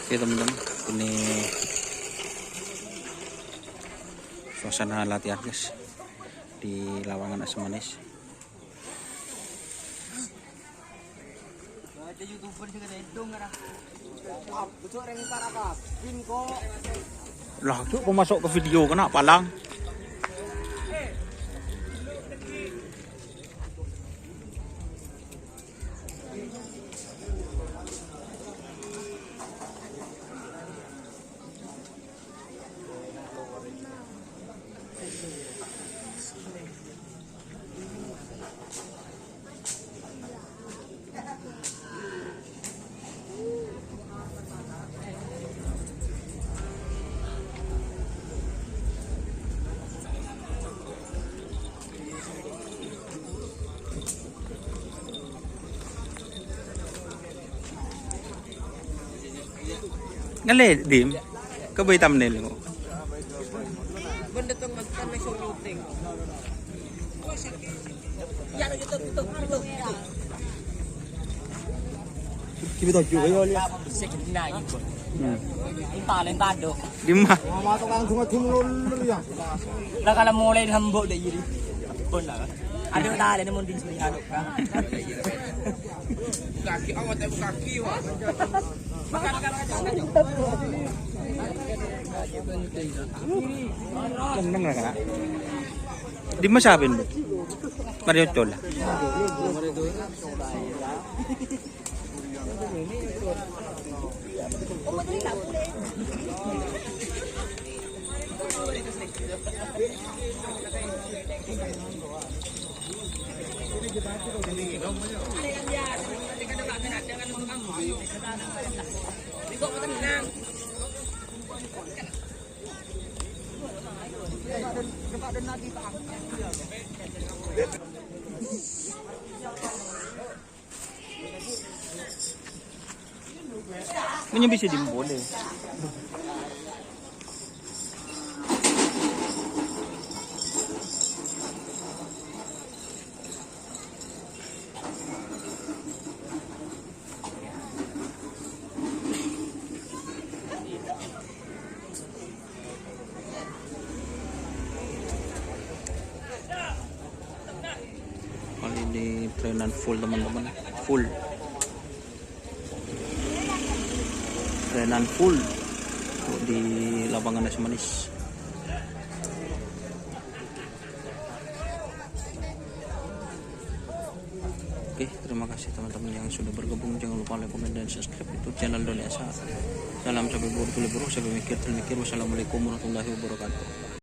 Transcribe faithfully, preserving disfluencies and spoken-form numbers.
Oke, teman-teman, ini suasana latihan, guys, di lapangan Es Manis. Lah, cuk, kok masuk ke video, kena palang. Ngale, Dim. Kebay thumbnail ko. Kita juga ya, lihat. Hmm. Ini paling tado. Dimma? Mama tukang dunga-dunga lho, ya. Lah, kalau mulai hambuk deh, jadi. Pun lah. Ada tali ini mungkin sering anu. Kaki, awat, kaki, wah. Seneng lah, Kak. Dimma sapa ini? Mario Cola. Menyebisi di boleh. Kali ini trainan full, teman-teman, full. Trainan full di lapangan Es Manis. Oke, terima kasih teman-teman yang sudah bergabung. Jangan lupa like, komen, dan subscribe YouTube channel Doni Esa. Salam sampai buru, sampai mikir, sampai mikir. Wassalamualaikum warahmatullahi wabarakatuh.